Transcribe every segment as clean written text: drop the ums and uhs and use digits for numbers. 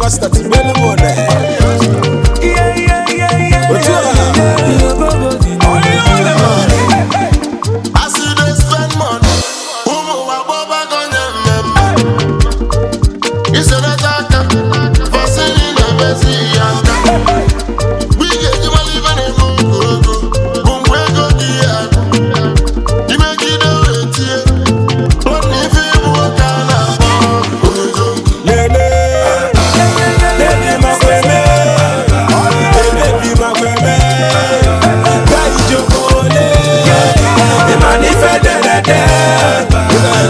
Master tigbelu m one. Otu a. As you dey spend money, ụmụ agbọghọ gọnye mmemme. Iselata aka, fasili na-emezi ya nka. Mgbe ị ga-eji mara ibe na-eme ukwu ego, bụ mgbe ego gị agụ. Imegide wee tie, nwanne ife ịbụ nwoke a na-akpọ ojo. Lele, lele makweme, ebebi makweme, ka ijokole, ịma n'ife derede,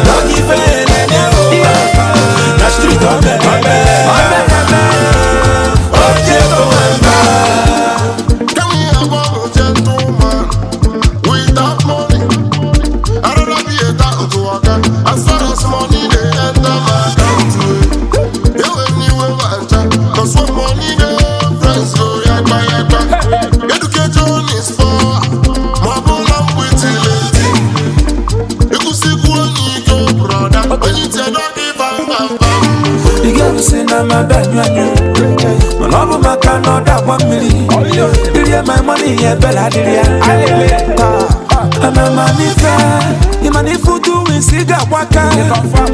n'oge ife enene o, na street ọ mere eme, oche go mba. Tell me about a gentleman without money. I'd rather be a tout to waka. As far as money dey enter my account, eh. You anywhere I cause when money dey, friends go yakpa yakpa. Education is power. Ma bụla mgbiti leti. Ịkwụsịkwu onye ike, brother. Onye ntị adọghị bam bam bam. The girl say na my bed anyụ, mana ọ bụ maka na ọ dagba mmiri. Irie my money, ebele adịrị ya. Taa, amama n'ife ịma na ife udu isi ga-agbaka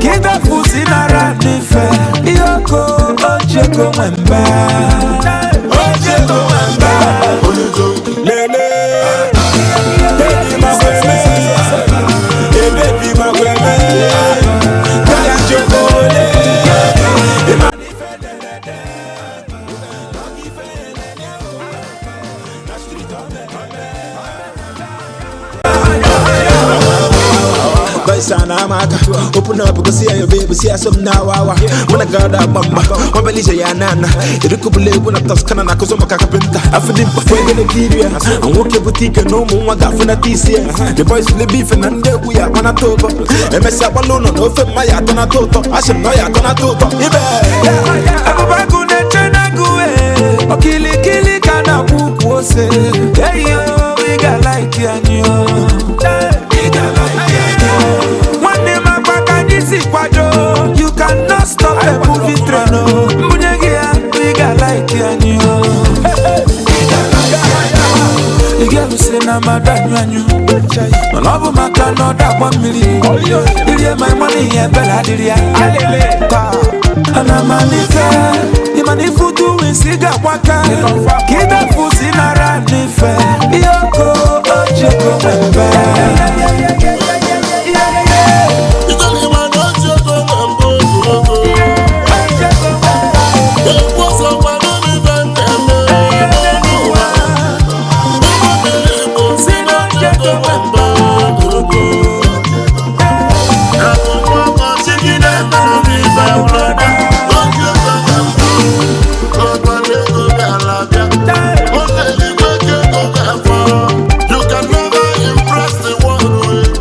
ka ịdafu si nara n'ife ihe oko ojego nwe mba, ojego nwe mba. Lele, baby makweme, ebebi makweme, ka ijokole, ịma n'ife derede, n'oge ife enene o, na street ọ mere eme. Boys na amaka. Open up, go see your baby, see some now. When I got that bamba, one believe ya nana. Irukubule egwu na Toscana na akụzọ maka kapịnta. Afọ dị mkpa ego na-ekiri ya. Nwoke butike na ụmụ nwa ga-afụnata isi ya. The boys will beef na ndị egwu ya akpanata ụtọ. Emesịa gbalụ ụlọ na ofe mma ya atọnata ụtọ. Asị m na ọ ya atọnata ụtọ. Ibe! Ebube na-eche n'agụ, okilikili ka na-akwụ ukwu ose. Eyo, ị ga-alaiki anyị o. Ị ga-alaiki anyị o. Nwanne m, akpa ka anyị si kwado. You cannot stop a moving train o. Mbunye gị ya, ị ga-alaiki anyị o. Ị ga-alaiki anyị o. Ị ga-elu na mmadụ anyụ anyụ, mana ọ bụ maka na ọ dagba mmiri. Irie my money, ebele adịrị ya. Taa, ana m n'ife ịma na ife udu isi ga-agbaka ka ịdafu si nara n'ife ihe oko ojego nwembe. Ijele na oji ego na mbụ ogologo. Ekwu ọsọ kwado m ife m na-eme n'ụwa. Ụmụ mmiri Igbo si na oji ego na mbụ ogologo. Akụkọ ọkọchị gị na-emere m ife, brother. Oji ego na mbụ. Ọkwa na ego bịara abịa. Ụlọ eluigwe ka ego ga-afọ. You can never impress the world with.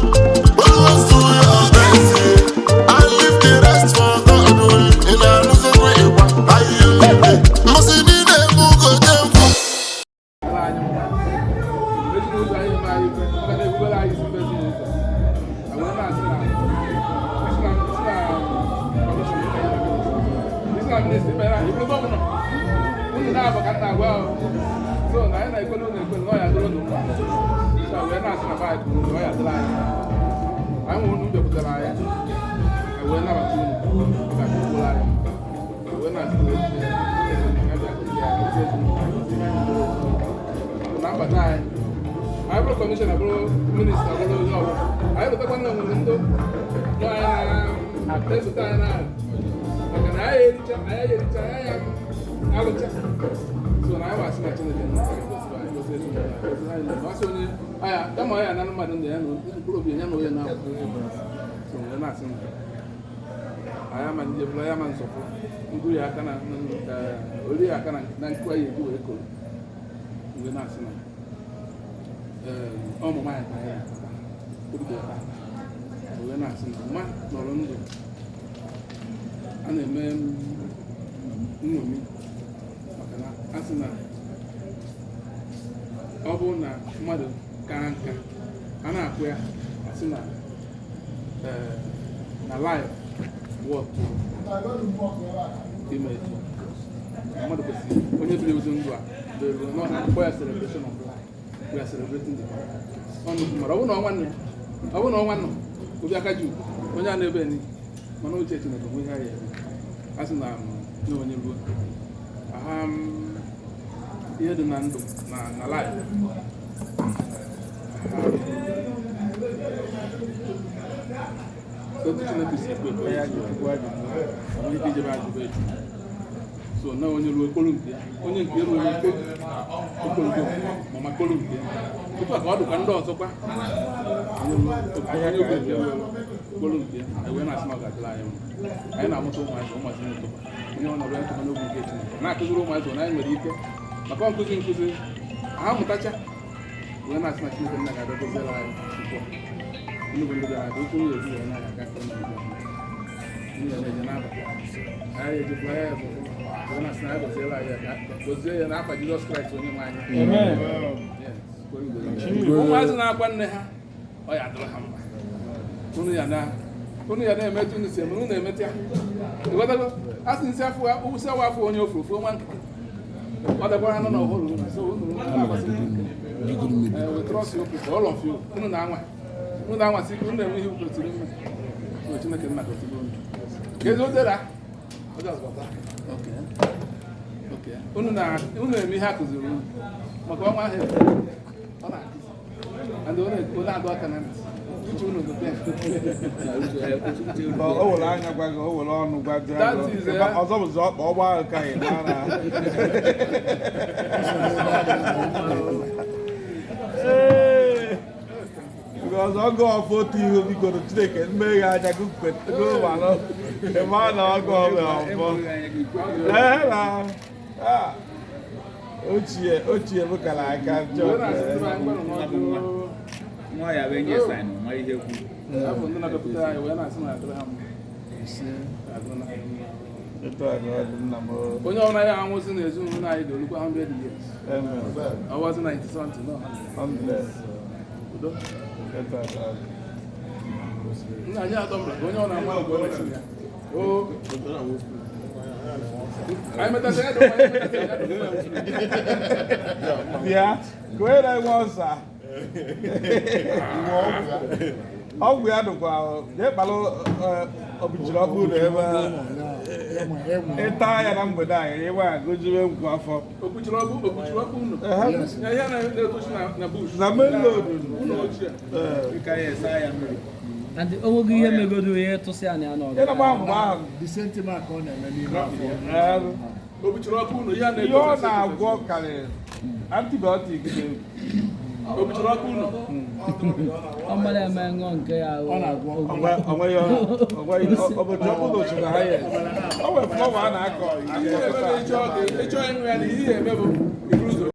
Always do your best, eh. And leave the rest for God, eh. Ị na-arụzikwa ịgba ahịa. Mmasị niile bụ gote nkwụ. Ala anyị mma ezinụzọ anyị eme anyị ife maka na ebubere anyị isi ife ezinụzọ a wee na-asị na isi na isi na commission isi na minista ikpe na iburu governor unu na-abụ ka nna agwa ahụ so na anyị na-ekwelu unu ekwelu na ọ ya dịrị unu mma. So wee na-asị na baịk unu ọ ya dịrị anyị anyị nwere unu bịakwutere anyị, anyị wee nabata unu, ọ ga-adịkwuru anyị mma. Wee na-asị na ya bịa gozie anyị, gozie ezinụlọ anyị, gozie ihe anyị dịrị na mbata anyị. Anyị bụrụ commissioner, bụrụ minista, bụrụ onye ọbụla, anyị lụtakwa na nwere ndị nọ anyị na-esote anyị na maka na anyị ericha, anyị ericha, anyị alụcha. So na anyị wasị na Chineke nna anyị gosiri anyị, gosi ezinụlọ anyị, gosi anyị niile. Masị onye aya kama anyị ananụ mmadụ ndụ ya na mkpụrụ obi ya na onye na-abụ. So wee na-asị na anyị ama ndị ebulu anyị ama nzọpụ ngụ ya aka na ori ya aka na nkụ anyị eji wee koro. Wee na-asị na ọmụma anyị ka anyị obido taa. Wee na-asị na mma nọrọ ndụ a na-eme nṅomi, maka na a sị na ọ bụrụ na mmadụ kara nka a na-akwụ ya, asị na na life worth ime etu. Mmadụ kwesịrị onye biri ụzọ ndụ a doro nọ na akpọ ya celebration of life. We are celebrating the life. Ọ nnukwu mmadụ. Ọ bụrụ na ọnwa nne, ọ bụrụ na ọnwa nọ obi aka ji ugwu onye a na-ebe ni, mana uche Chineke nwe ihe ya eme. A sị na na onye ruo aha ihe dị na ndụ na life. So otu Chineke si ekwe ekwe ya ji ekwe ajụjụ, nwere ike ijebe ajụjụ echi. So na onye ruo ekpolu nke ya, onye nke ruo nke okologo ma ma kolu nke ya. Tupu a ka ọ dịkwa ndị ọzọkwa, onye ruo onye obi nke ruo kolu nke ya, anyị wee na-asị na ọ ga-adịrị anyị mma. Anyị na-amụta ụmụazị, ụmụazị na-etokwa, onye ọ nọrọ ya ntụkwa n'obi nke Chineke, na-akụziri ụmụazị na anyị nwere ike maka nkụzi nkụzi ha mụtacha, wee na-asị na Chineke nna ga-abịa goziere anyị ugbu a. Nnukwu ndị bịara abịa, okwu nwunye ebu wee na-aga nke ọma ugbu a. Nwunye na-eje n'abalị, anyị ejekwa ya bụ wee na-asị na ya gọziere anyị ya, ka gọzie ya n'afa Jizọs Kraịst onye nwe anyị. Yes. Ụmụazị na-akwa nne ha, ọ ya adịrị ha mma. Unu ya na unu ya na-emetụ, unu si eme, unu na-emetụ ya. Ịghọtago? A sị nsị afọ wụsị awa afọ onye ofu ofu nwa nkịtị, ọ dakwara ha nọ n'ọhụrụ unu. So unu na-agbasi ike. We trust you people, all of you. Unu na-anwa, unu na-anwasị ike, unu na-enwe ihe kwesịrị ime. So Chineke nna gọziri unu. Kezi odera. Okay. Okay. Unu na unu eme ihe a kụziri unu maka ọnwa ahụ efe ọ na-akụzi and ọ na-adọ aka na ntị uche unu gote. O were anya gwa gị, o were ọnụ gwa gị. That is, Ọzọ bụzi ọkpa ọgba ahụ ka ị mara. Ee. Because ọgụ ọfụ otu ihu bikoro Chineke mmeghe anya gị gụ ịma na ọgụ ọbịa ọfọ. Ee na ah, ochie ochie bụ kara aka njọ. Wee na-asị anyị mgbanụ n'ọdụ. Nwa ya wee nye sign nwa ihe kwu. Afọ ndị na-abịakwute anyị wee na-asị na adịrị ha mma. Adịrị na anyị mma. Etu a ka ọ dị, nna m. Onye ọbụla ya anwụsị na ezinụlọ anyị ga-erukwa 100 years. Amen. Ọwazị 90 something, no, 100. 100. Udo. Etu a ka ọ dị. Nna anyị atọ mba, onye ọ na-ama bụ onye si ya. O anyị metasị ya dị mma, anyị metasị ya dị mma. Bịa ka onye na-enwe ọsa ọgwụ ya dịkwa, jee kpalụ obijiri ọkụ na ebe ịta ya na mgbede a, ịwa ya gojibe nkwụ afọ. Okwuchiri ọkụ, okwuchiri ọkụ unu. Ya ihe na-etochi na bush. Na main road. Ụlọ ochie. Ka ya esa ya mmiri. And onweghị ihe megodo ihe tụsị anyị anọ. Ya na gba mgbe ahụ. The sentiment ka ọ na-eme n'ime afọ. Ee, Okwuchiri ọkụ unu ihe ihe ọ na-etochi. Na-agwọ karịrị antibiotic dị. Okwuchiri ọkụ unu. Ọ mara eme ṅụọ nke ya. Ọ na-agwọ. Onweghị obodo ọkụ na osimiri ha ya o nwere flower a na-akọ. Ihe eme bụ ịchọ ịchọ ịṅụ ya na ihe eme bụ iburu ụzọ.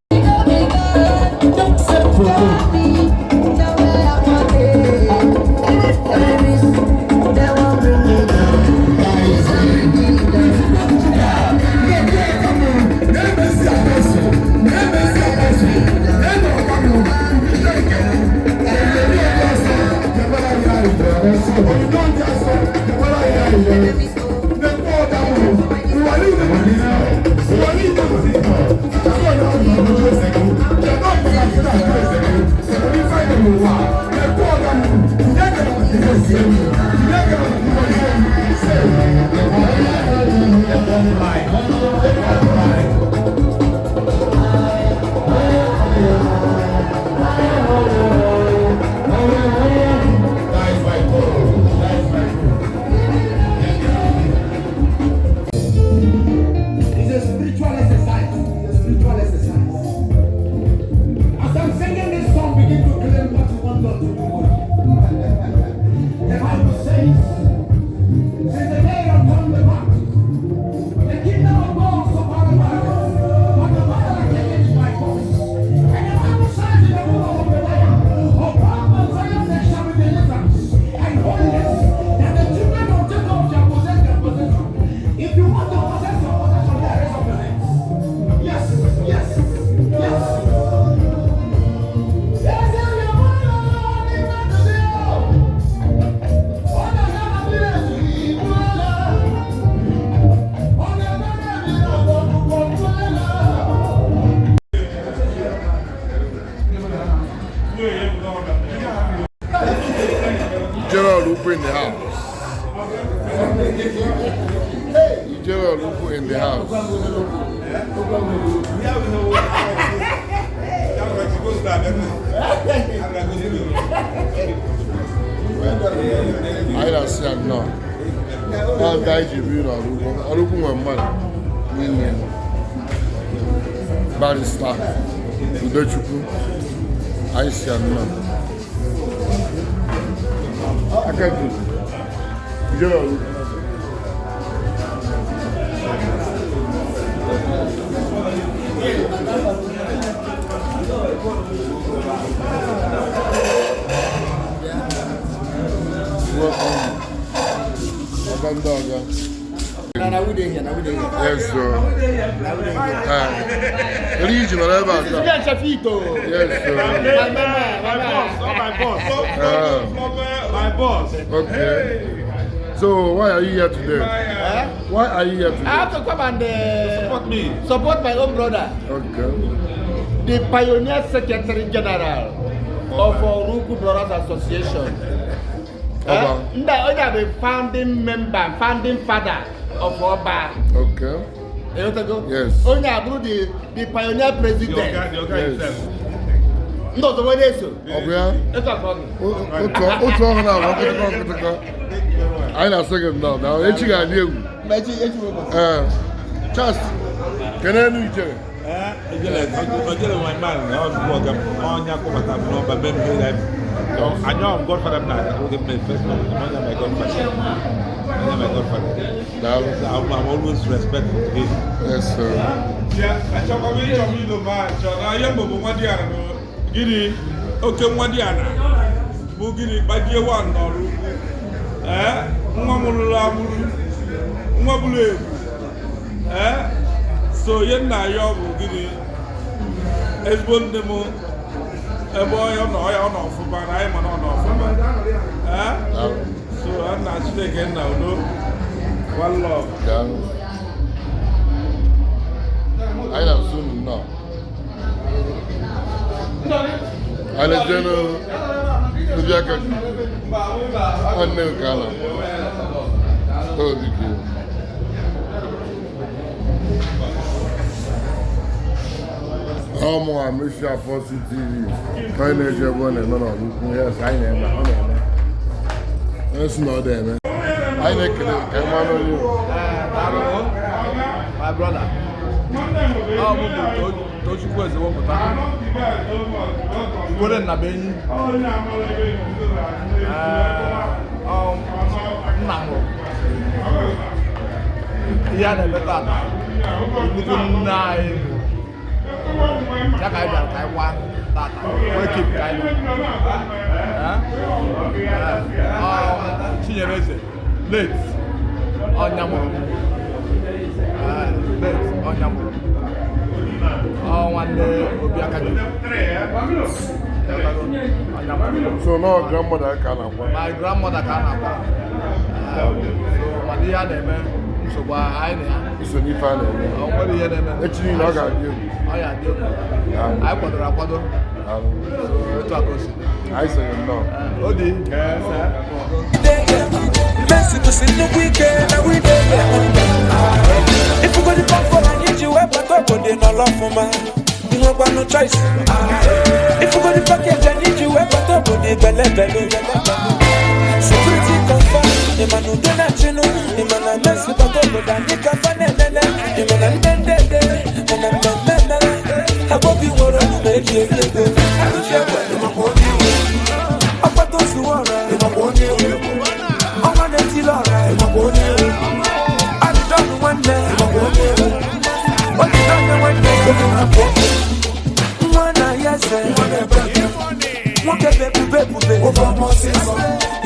Ijele Oraukwu in the house. Anyị na-asị ya nnọọ. Na ndị anyị ji biri n'Oraukwu. Oraukwu nwe mmadụ n'ime ya. Barrister Udechukwu, anyị si ya nnọọ. Aka gị, Ijele Oraukwu. Welcome. Ọga ndị ọga. Na we dey here, na we dey here. Yes, sir. Kedu iji nọrọ ebe a taa? Yes, sir. My mama, My boss, oh, my boss. Ah. My boss. Okay. So why are you here today? Why are you here I today? have to come and Support me. support my own brother, Okay. the pioneer secretary general of Oraukwu Brothers Association. Ọba. Ndị onye bụ founding member, founding father of Ọba. Okay. Ịghọtago? Yes. Onye a bụrụ the pioneer The president. ọga, the ọga Yes. himself. Ndị ọzọ wee na-eso. Ọ bụ ya? Etu a ka ọ dị. Otu ọhụrụ ahụ nkịtịkọ nkịtịkọ. Anyị na-asị gị nnọọ na echi ga-adị egwu. Ma echi bụ ụbọchị. Ee. Charles, kenenu Ijele. Ijele, Ijele my man, ọ bụ ọga m, onye akpọbata m n'ọba mee m ihe anyị ọ godfather m na-aga oge m first man, onye my godfather. Onye my godfather. Daalụ. So I'm always respectful to him. Yes, sir. Achọkwa m ịchọ m ido ma achọ na ihe mbụ bụ nwa di ana gịnị oke nwa di ana bụ gịnị gbajie wa n'ọrụ ukwu ee nwa mụrụrụ amụrụ nwa bụrụ ebu ee so ihe nna ya ọ bụ gịnị ezigbo nne m ebe ọ nọ ya ọ nọ ọfụma na anyị ma na ọ nọ ọfụma ee Daalụ. so nna Chineke nna udo, one love. Daalụ. Anyị na-asụ unu nnọọ. Anyị na-eje n'obi aka ji. Nwanne m ka a na-akpọ. Obi ka iwu. Ọ mụ Amechi Apostle TV. Onye na-eje ebe ọ na-eme n'Oraukwu. Yes, anyị na-eme, ọ na-eme. Onye sị na ọ na-eme. Anyị na-ekele ka anyị mara onye Igbo. My brother. Ọ bụ Tochukwu Ezewopụta. Ikwere Nnabenyi. Ọ nna mụrụ. Ihe a na-eme tata, nnukwu nne anyị bụ ya ka anyị bịara ka anyị kwa tata, wee keep ka anyị nọ. Ọ Chinyere Eze, late, ọnya mụrụ m. Late, ọnya mụrụ m. Ọ nwanne Obi Akaji. Ọnya mụrụ m. So now grandmother ka a na-akwa. My grandmother ka a na-akwa. So mana ihe a na-eme nsogbu anyị na ya. Iso n'ife a na-eme. Ọ nwere ihe na-eme. Echi niile ọ ga-adị egwu. Ọ ya adị egwu. Anyị kwadoro akwado. Daalụ. So etu a ka o si dị. Anyị sị gị nnọọ. O dị. Messi kwụsị nnukwu ike na we dey here. Ifugodi pọfọ anyị ji wee bata obodo nọrọ ọfụma nwekwanụ choice. Ifugodi package anyị ji wee bata obodo belebele. Security confirm, ịma na udo na-achịnụ, ịma na Messi bata obodo anyị ka fa na-enene, ịma na ndị ndede, mana mmemme mere. Abobi nwere omume eji eri ego. Akụchi egbe, ịmakwa onye iwe. Ọkpata ozuwe ọra, ịmakwa onye iwe. Ọnwa na-etili ọra, ịmakwa onye iwe. Alidọnụ nwanne, ịmakwa onye iwe. Olidọnụ nwanne, oge na-apụ ọkụ. Nwa na ya eze, nwoke bụ ebube ebube. Ofe ọma ọsịsọ.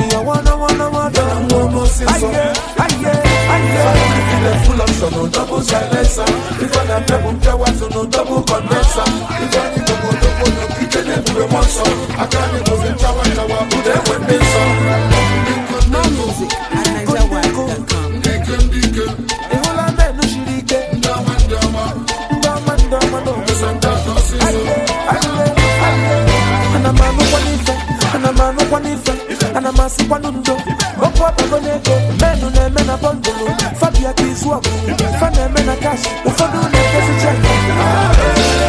Ìyàwó náwó náwó dọ̀. Nwa ọma ọsịsọ. Aye, aye, aye. Full option, no double silencer. Ife na mpịa mpịawa so no double condenser. Ife anyị gbogbo gbogbo no ike na-ebube mmụọ nsọ. Aka anyị bụzi nchawa nchawa, ụda enwe ndị nsọ. More music at NigerWide.com. Ị hụla menu siri ike. Ndị ọma ndị ọma n'obodo. Aye, aye, aye. Ana m anụkwa n'ife, ana m anụkwa n'ife, ana m asịkwanụ ndo. Okwu abago n'ego, menụ na-eme na bọndụlụ, fabia ka izu ọgụ, fa na-eme na kash, ụfọdụ na-egosi chek.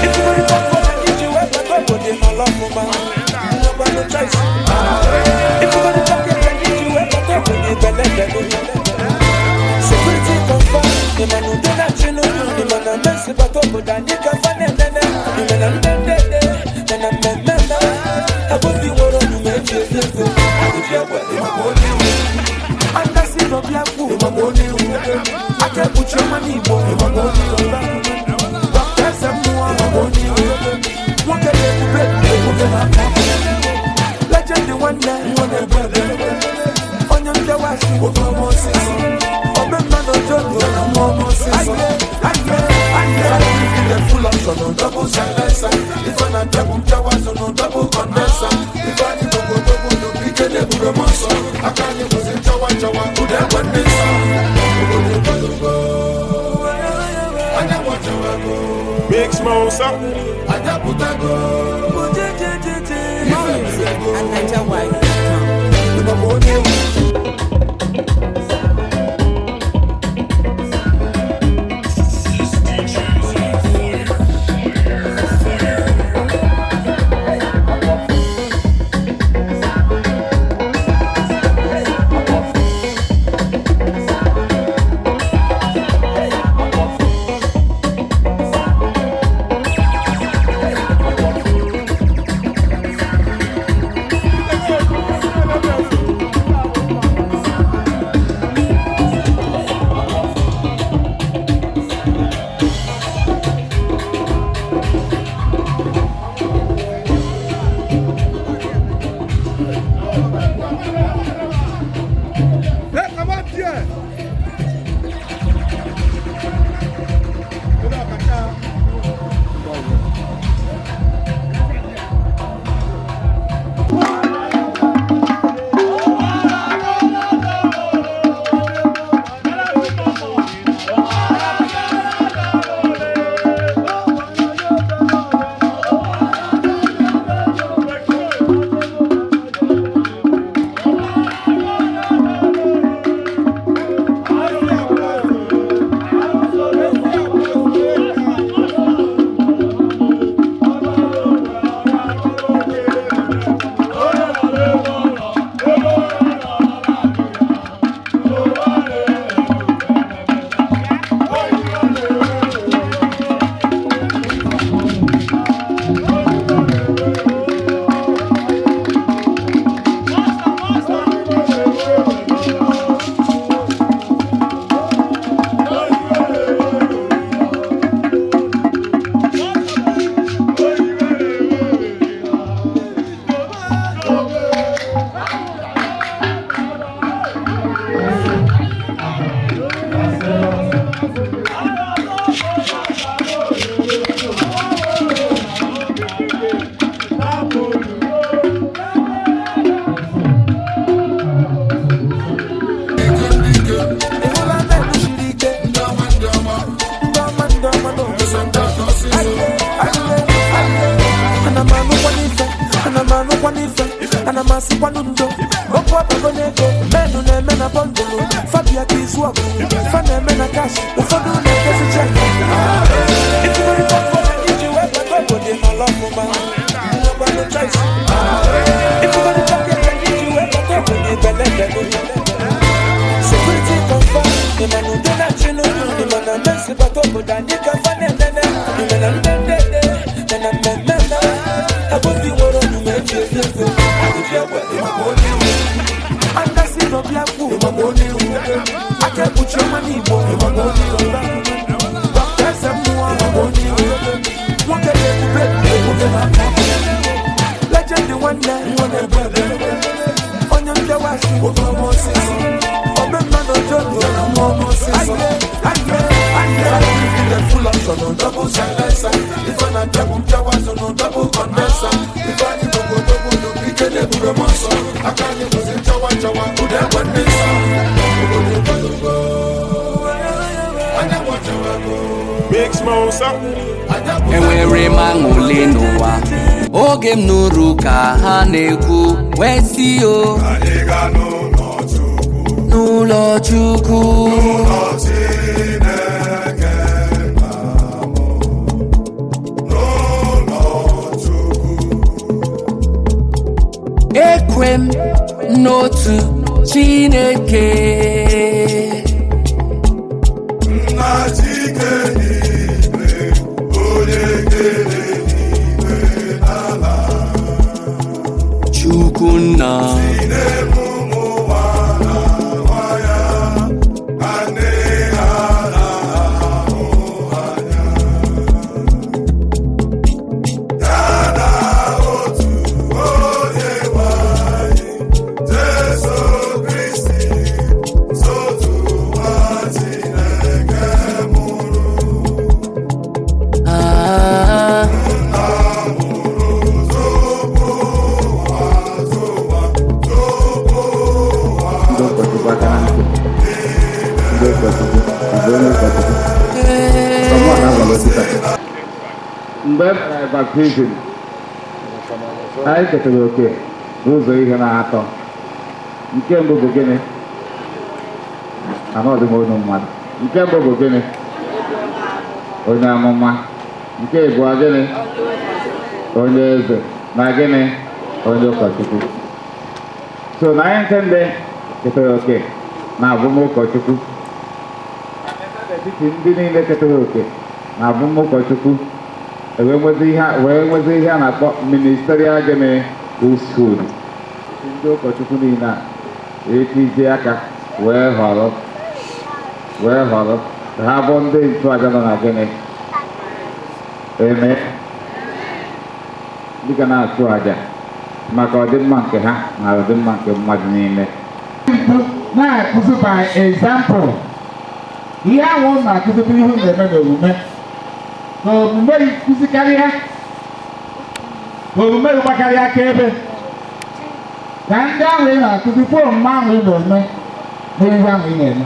Ifugoro ife ọfọdụ iji wee bata obodo n'ala ọfụma, nwekwanụ choice. Ifugoro ife ọfọdụ iji wee bata obodo ibelebelu. Security confirm, ịma na udo na-achịnụ, ịma na mmesi bata obodo anyị ka fa na-enene, ịma na ndendede, ma na mmemme mmewe, abụbi nwere omume eji eri ego, agụji egbe, ịmakwa onye iwu. Andasi n'obi akwụ, ịmakwa onye iwu. Aka ekpuchi ọma n'Igbo, ịmakwa onye iwu. Dr. Eze mmụọ, ịmakwa onye iwu. Nwoke na-ebube ebube, nwoke na-akọ ọkụ. Legend nwanne, nwa na-ebu ebe. Onye mpịawa asị, nwoke ọma osisi. Omemma na ojoto, nwa ọma osisi. Aye, aye, aye. Full option on double silencer. If I'm not double, double, double condenser. If I need to go double, no pick a double monster. I can't use it, chawa chawa, who that one is. Big Smosa. More music at NigerWide.com. Hey, come up here. Ịhụla mmadụ siri ike, ndị ọma ndị ọma n'obodo. Aye, aye, aye. Ana m anụkwa n'ife, ana m anụkwa n'ife, ana m asịkwanụ ndo. Okwu abago n'ego, menụ na-eme na bọndụlụ, fabia ka izu ọgụ, fa na-eme na kash, ụfọdụ na-egosi chek. Ifugoro ife ọfọdụ iji wee bata obodo n'ala ọfụma, nwekwanụ choice. Ifugoro ife ọfọdụ iji wee bata obodo ibelebelu. Security confirm, ịma na udo na-achịnụ, ịma na mmesi bata obodo anyị ka fa na-enene, ịma na ndendede, ma na mmemme mmewe, abụbi nwere omume eji eri ego, agụji egbe, ịmakwa onye iwu. Andasi n'obi akwụ, ịmakwa onye iwu. Aka ekpuchi ọma n'Igbo, ịmakwa onye iwu. Dr. Eze mmụọ, ịmakwa onye iwu. Nwoke na-ebube ebube, nwoke na-akọ ọkụ. Legend nwanne, nwa na-ebu ebe. Onye mpịawa asị, nwoke ọma osisi. Omemma na ojoto, nwa ọma osisi. Aye, aye, aye. Full option on double silencer. If I'm not double, double, double condenser. If I need to go double, no pick a double monster. I can't use it, chawa chawa, who that one is. Big Smosa. Enwere m aṅụle n'ụwa oge m nụrụ ka ha na-ekwu wee sị o. Anyị ga n'ụlọ Chukwu. N'ụlọ Chukwu. N'ụlọ Chineke nna m, n'ụlọ Chukwu. Ekwe m n'otu Chineke. Nna Chike n'igwe, onye kere eluigwe na ala. Chukwu nna. Chineke ụmụ nwa na nwa ya, ka nne ha na-ahụ anya. Ya na otu onye nwe anyị, Jesu Kristi, sotu nwa Chineke mụrụ. Ah. Nna mụrụ tupu ụwa tụwa, tupu ụwa. Ndị ụkọchukwu aka na ntị. Ndị ụkọchukwu, ị bụ onye ụkọchukwu? Ọmụ na-agwalụ Pita. Mgbe e mere baptizim, anyị ketara oke n'ụzọ ihe na-atọ. Nke mbụ bụ gịnị? Anọdụ m olu mmadụ. Nke mbụ bụ gịnị? Onye amụma. Nke abụọ gịnị? Onye eze. Na gịnị? Onye ụkọchukwu. So na anyị nke ndị ketara oke na abụm ụkọchukwu. N'etiti ndị niile ketara oke na abụm ụkọchukwu, wee nwezi ihe a na-akpọ ministerial gịnị? Priesthood. Ndị ụkọchukwu niile a etizie aka wee họrọ ka ha bụ ndị nchụaja nọ na gịnị eme, ndị ga na-achụ aja maka ọdịmma nke ha na ọdịmma nke mmadụ niile. Na-akụzi by example. Ihe ahụ unu na-akụzi bụ ihe unu na-eme n'omume. Na omume gị kụzikarịa, omume gị gbakarịa akaebe, ka ndị ahụ ị na-akụzi kwuo omume ahụ ị na-eme na ihe ahụ ị na-eme.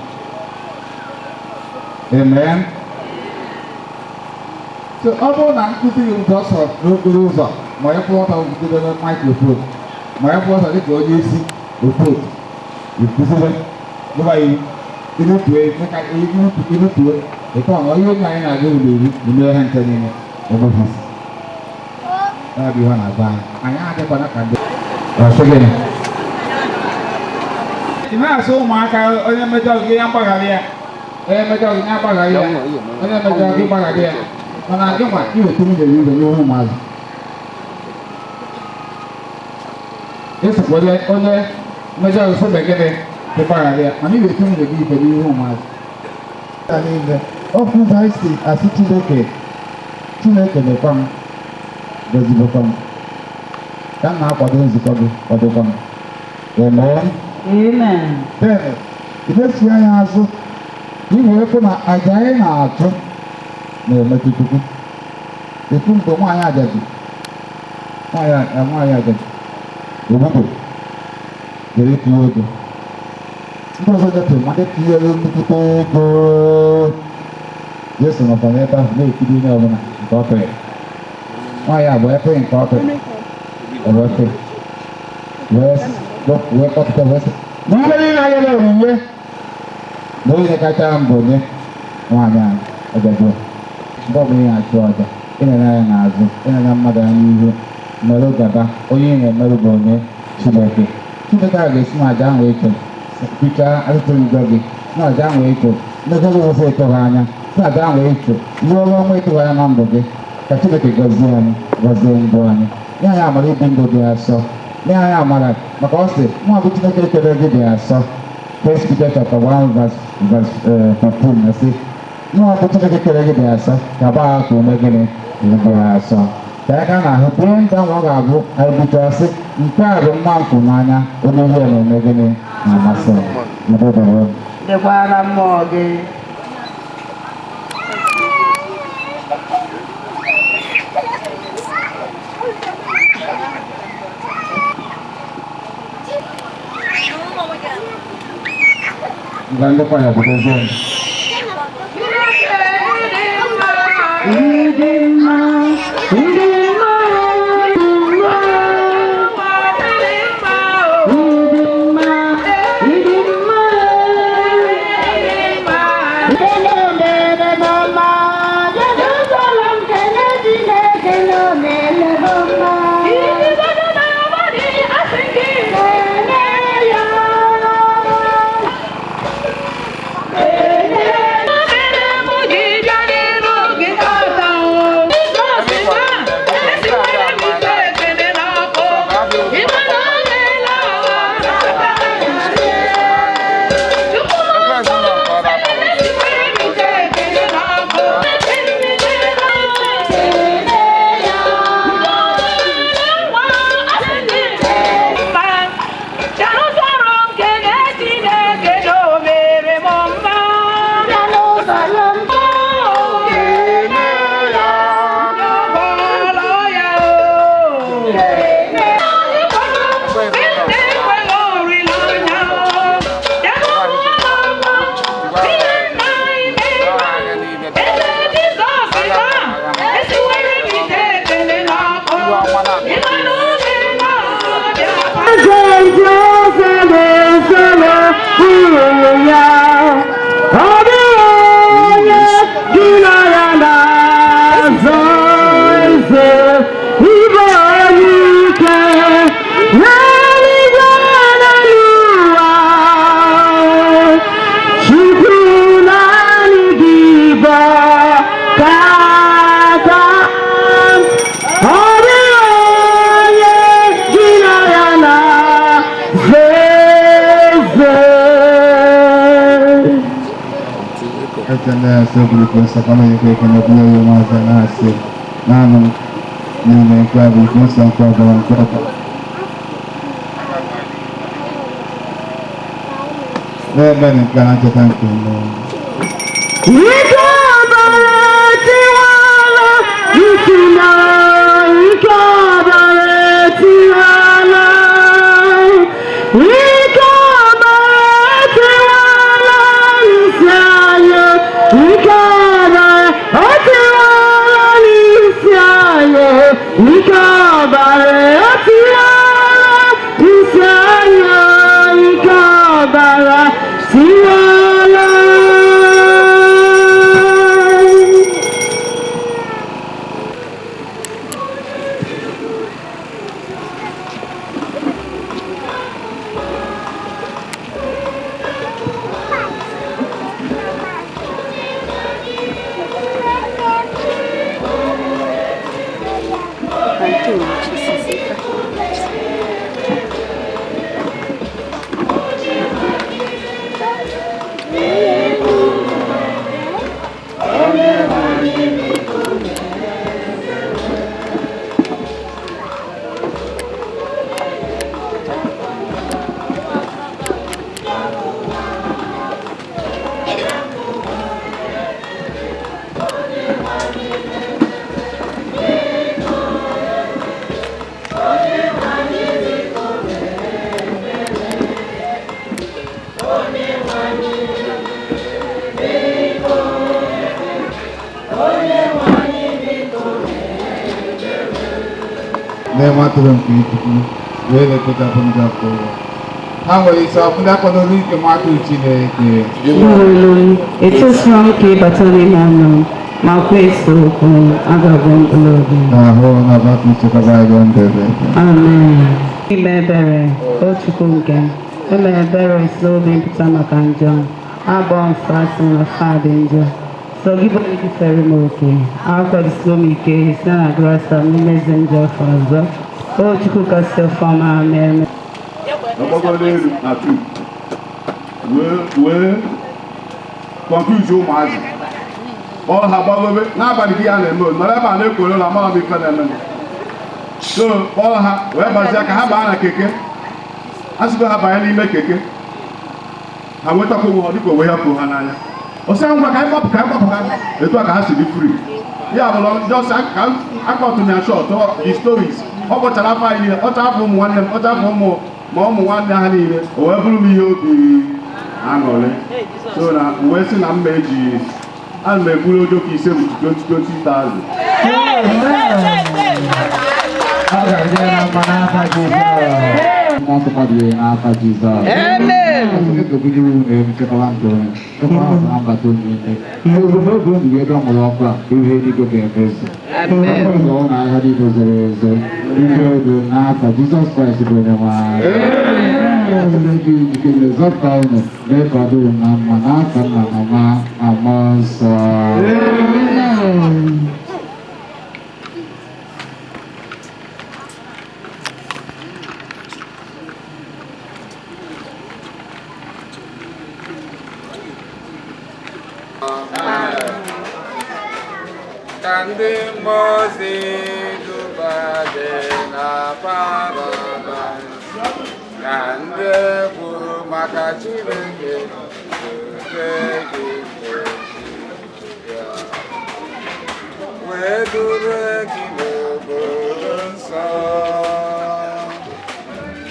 Amen. So ọ bụrụ na nkụzi gị nke ọsọ n'okporo ụzọ, ma ị kwụrụ ọtọ gidere microphone, ma ị kwụrụ ọtọ dịka onye isi otu otu ikụzire gụba iwu, irutue irutue ịtọ ọnụ ihe nna anyị na-aga ụlọ iwu ime ihe nke niile onweghị isi. Ya bụ ihe ọ na-agwa anyị. Anyị adịkwana ka ndị ọsị gịnị. Ị na-asị ụmụaka, onye mejọ gị ya mgbaghara ya, onye mejọ gị ya gbaghara ya, onye mejọ gị gbaghara ya, mana gị nwa iweta nwunye gị ụzọ n'ihu ụmụazị. Esokwa onye mejọ gị sị gịnị gị gbaghara ya, mana iweta nwunye gị ife n'ihu ụmụazị ya niile. Okwu ụzọ anyị si asị Chineke, Chineke mekwa m, gọzibekwa m, ka m na-akwado nzukọ gị, kwadokwa m. Amen. Amen. Then, ilesi anya azụ ka ị wee fụ na aja anyị na-achụ na-emetụ Chukwu. Efu mgbe nwaanyị ajadu, nwaanyị ajadu ogbugbo jere itinye ego, ndị ọzọ nyetụrụ, ma ndị tinyere nnukwute ego. Jesu nọkwa n'ebe ahụ na-ekiri onye ọbụla nke ọ tụrụ. Nwaanyị a bụ efe nke ọ tụrụ, o wee tụrụ, wee kpọpụta, wee sị na ihe niile anyị na onyinye na onye kacha mbụ nye nwaanyị a ajadu. Mgbe ọbụla ị na-achụ aja, ị na-ene anya n'azụ, ị na-anya mmadụ anya ihu, merụ gaba. Onye ị na-emerụ bụ onye? Chineke. Chineke a ga-esi na aja ahụ ịchụ bichaa atụtụ njọ gị, si na aja ahụ ịchụ mmekọrọ ụzọ ịtụghị anya, si na aja ahụ ịchụ ruo ọrụ ọnwa ịtụghị anya na ndụ gị. Ka Chineke gọzie anyị, gọzie ndụ anyị, nye anyị amara ibi ndụ dị asọ, nye anyị amara, maka ọ sị nwa bụ Chineke kere gị dị asọ. First Peter chapter 1 verse 15 na sị nwa bụ Chineke kere gị dị asọ, ka gbaa ka ume gịnị dị asọ, ka aka na-ahụ bie ndụ ahụ ọ ga-abụ anyị bichaa sị, nke a bụ nwa mfụ n'anya, onye ihe na-eme gịnị na-amasị m. Udo dịrị unu. Dịkwara mmụọ gị. Ngwa, ndị kwaya, bidozie m. Ịdị mma, ịdị mma, ịdị mma, ịdị mma, ịdị mma. Ekene asọbụrụ nsọ kama ekwe ekene bụrụ ya nwaza na-asị naanị n'ime nke a bụ iko nsọ nke ọbara nke ọbara na-eme nke a na ncheta nke mmụọ. Ike ọbara etiwala isi na ike ọbara etiwala ike ọbara etiwala isi anyị ike ọbara etiwala n'isi anyị ike ọbara etiwala isi anyị ike ọbara tiwala. Na-enwe atụrụ nke ikuku wee na-ekpochapụ ndị afọ ụwa ha nwere isi ọkụ ndị akwadoro ike mmadụ Chineke. Nwere etosila m ka ịbata n'ime ọnụ m, ma kwee okwu agabụ mkpụrụ obi m. Na ahụ na ọgbakọ ichekwaba anyị ndụ ebe ebe. Amen. Ime ebere, o Chukwu nke m, ime ebere si n'obi m pụta maka njọ m. Abụọ mfe asị m na fa dị njọ. So gị bụ onye fere m oke, akwadosiwo m ike site na grasa m n'imezi njọ afọ ọzọ. O Chukwu kasị ọfọma, amen. Ọgbagoro elu na tube wee confuse ụmụazị ọ ha gbagobe n'abalị gị ya na-eme nọrọ ebe a na-ekworo na amara m ife na-eme so kpọọ ha wee bazie ka ha baa na keke a sịgo ha banye n'ime keke ha nwetakwa onwe ha dịka onwe ha pụrụ ha n'anya ọsị ngwa ka anyị gbapụ ka anyị gbapụ ka anyị etu a ka ha si dị free ya bụrụ just ka akọtụ na short the stories ọ kpọchara afọ anyị niile ọcha afọ ụmụ nwanne m ọcha afọ ụmụ ma ụmụ nwanne ha niile o wee bụrụ m ihe obi aṅụrị so na m wee sị na mma eji ana m egburu ojoko ise bụ 20,000. Ọ ga-adị na mma n'afa Jizọs. Mmụọ nsọ kwadoro ya n'afa Jizọs. Amen. Chineke bunyere unu elu chekwaba ndụ unu, chekwaba ọzọ na mbata unu niile. Ihe ebumnobi unu ga-ebe nwụrụ ọkụ a, ihe eluigwe ga-emezu. Amen. Ụzọ ụlọ ahịa niile zoro ezo, ike udo n'afa Jizọs Kraịst bụ onye nwe anyị. Chineke jikere zọpụta unu mee ka ọ dịrị na mma n'afa nna na nwa na mmụọ nsọ. Amen. Ka ndị mmụọ ozi duba gị na paradaịs, ka ndị kwuru maka Chineke zute gị ya, wee duru gị n'obodo nsọ,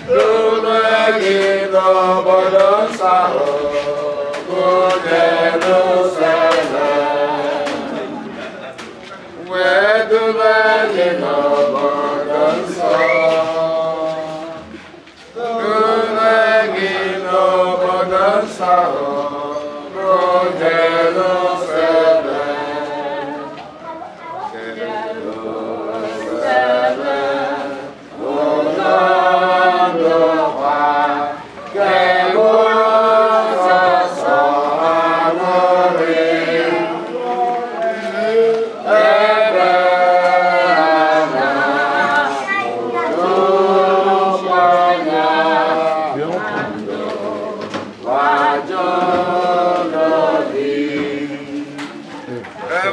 duru gị n'obodo nsọ ahụ, bụ Jerusalem. Wee dube gị n'obodo nsọ, dube gị n'obodo nsọ ahụ, bụ Jerusalem. Jerusalem, ụlọ ndokwa nke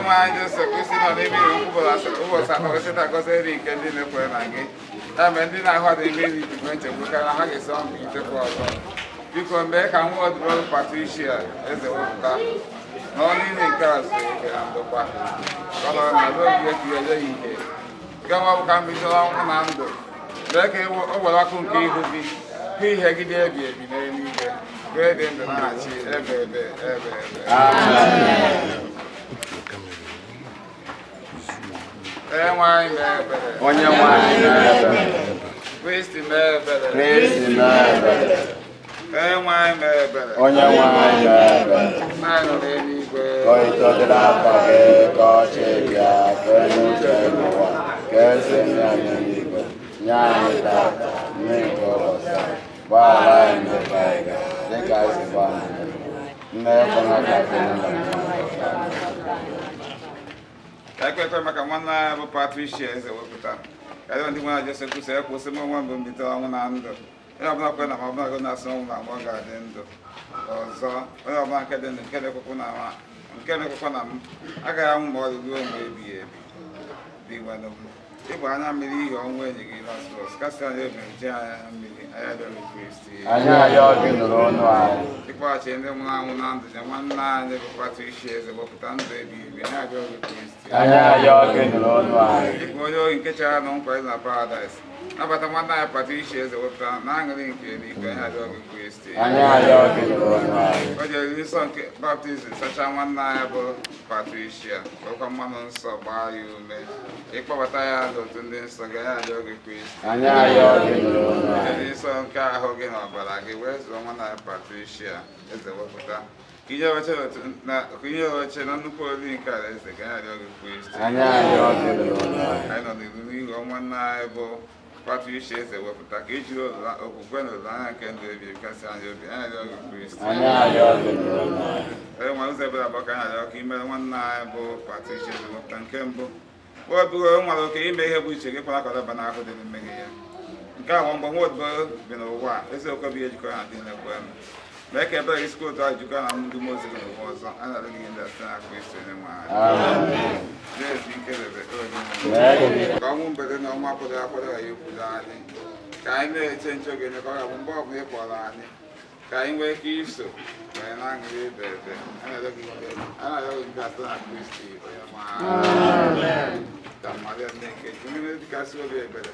nwe anyị Jesu Kristi nọ n'ime iri ụbọchị atọ gosi na gosi eri nke ndị na-ekwere na gị. Ya mere ndị na-ahụ adị ime iri jikwe nchegbu karịa ha ga-esi ọnwụ bilitekwa ọzọ. Biko mee ka nwa odibo Patricia eze wepụta n'ọnụ ile nke a zuru ike na ndokwa. Ka ọ nọrọ na oge ka ihe nye ya ihe. Nke nwa bụ ka mbido ọnwụ na ndụ. Mee ka o were ọkụ nke ihu gị hụ ihe gị dị ebi ebi n'eluigwe. Wee dị ndụ na-achị ebe ebe ebe ebe. Onye nwe anyị mee ebere. Onye nwe anyị mee ebere. Kristi mee ebere. Kristi mee ebere. Onye nwe anyị mee ebere. Onye nwe anyị mee ebere. Nna anyị nọ n'eluigwe. Ka otuto dịrị afa gị, ka ọchị bịa, ka eme uche gị n'ụwa, ka esi eme ya n'eluigwe. Nye anyị tata, nri nke ụbọchị anyị. Gbaghara anyị mmehie anyị ga, dịka anyị si gbaghara ndị mmehie. Nna ekwela ka anyị na Ka anyị kpee ekpere maka nwanne anyị bụ Patricia eze wepụta. Ka anyị ndị nwere Jesu Kristi ekwụsị m onwe mbụ mbilite ọnwụ na ndụ. Onye ọbụla kwere na ma ọbụla gị na-asị ọnwụ na mgbe ọ ga-adị ndụ. Ọzọ, onye ọbụla nke dị ndụ nke na-ekwekwa na nke na-ekwekwa na m agaghị anwụ ma ọ dị ruo mgbe ebighị ebi. Dị gwanụ m. Ịgba anya mmiri ihi ọnwụ enyi gị Lazarọs kasị anyị obi ji anya mmiri anyị arịọghị Kristi. Anyị arịọ gị nụrụ ọnụ anyị. Ịkpọghachi ndị nwụrụ anwụ na ndụ nye nwanne anyị bụ Patricia eze wepụta ndụ ebighị ebi anyị arịọghị Kristi. Anyị arịọ gị nụrụ ọnụ anyị. Ịbụ onye ohi nke chara na nkwa na paradaịs nabata nwanne anyị Patricia eze wepụta na aṅụrị nke eluigwe anyị arịọghị Kristi. Anyị arịọ gị nụrụ ọnụ anyị. O ji oriri nsọ nke baptizim sachaa nwanne anyị bụ Patricia wekwa mmanụ nsọ gbaa ya ume ịkpọbata ya n'otu ndị nsọ gị anyị arịọ gị Kristi. Anyị arịọ gị nụrụ ọnụ anyị. Oriri nsọ nke ahụ gị na ọbara gị wee zụọ nwanne anyị Patricia eze wepụta ka inye oche na nnukwu oriri nke alaeze gị anyị arịọ gị Kristi. Anyị arịọ gị nụrụ ọnụ anyị. Anyị nọ n'iru n'ihu nwanne anyị bụ Patricia eze wepụta ka ijiri okwukwe na olileanya nke ndụ ebi ebi kasị anyị obi anyị arịọ gị Kristi. Anyị arịọ gị nụrụ ọnụ anyị. Onye nwere ụzọ ebere abụọ ka anyị arịọ ka imere nwanne anyị bụ Patricia eze wepụta nke mbụ o nwere oke ime ihe bụ uche gị kwara ka ọ daba n'ahụ dị n'mmehie ya. Nke a mgbe nwa odibo bi n'ụwa eziokwu bụ ihe jikọrọ na dị na-ekwe m mee ka ebere gị sikwa otu ahụ jikọrọ na ndị mmụọ ozi gị n'ụwa ọzọ anyị na-arịọ gị ndị a site na Kristi onye nwe anyị. Na-ezu ike debe ka ọnwụ mberede na ọnwa akwado akwado ghara ikwudo anyị ka anyị na-eche nche oge ka ọ ga-abụ mgbe ọbụla ị kpọrọ anyị ka anyị nwee ike iso wee na-aṅụrị ebe ebe anyị na-arịọ gị nke a site na Kristi onye nwe anyị. Ka Maria nne nke Chukwu ndị dịkasị obi ebere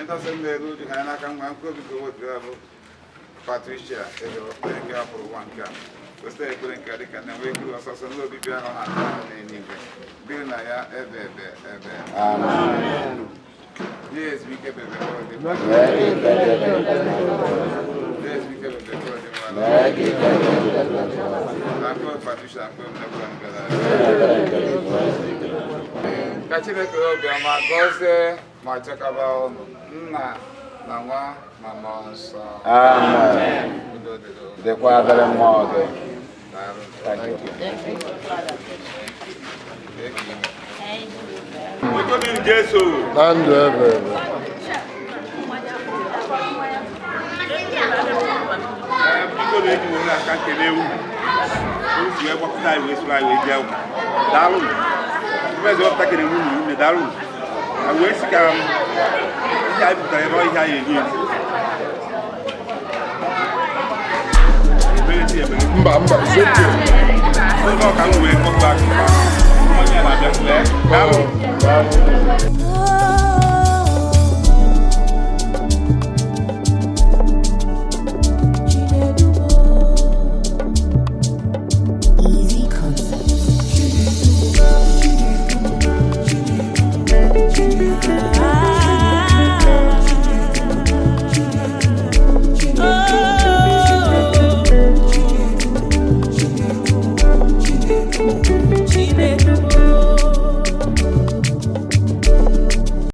ntasị m na-eru uju ha n'aka nwa mkpụrụ obi ka obi bụ Patricia eze wepụta nke hapụrụ ụwa nke a kwesịrị ekpere nke dịka na enwe ekiri ọsọsọ ndị obibi ahụ na-atụ anya n'eluigwe biri na ya ebe ebe ebe. Nye ezumike bebe nye ezumike bebe na mkpụrụ Patricia mkpụrụ ka Chineke obiọma gọzie ma chekaba ụnụ nna na nwa na mmụọ nsọ. Amen. Dịkwa dịrị mmụọ gị. Thank you. Na ndụ ebe ebe. Biko na-eji were aka kelee unu. Unu si wee gbapụta anyị wee soro anyị wee jee ụka. Daalụ. Mgbe wepụta kere nwunye ume daalụ. Wee sị ka ihe anyị pụtara ebe ihe anyị eri eri. Mba mba, it's okay. Ụlọ ka m wee kpọpụ aka. Onye na-abịa. Daalụ. Daalụ.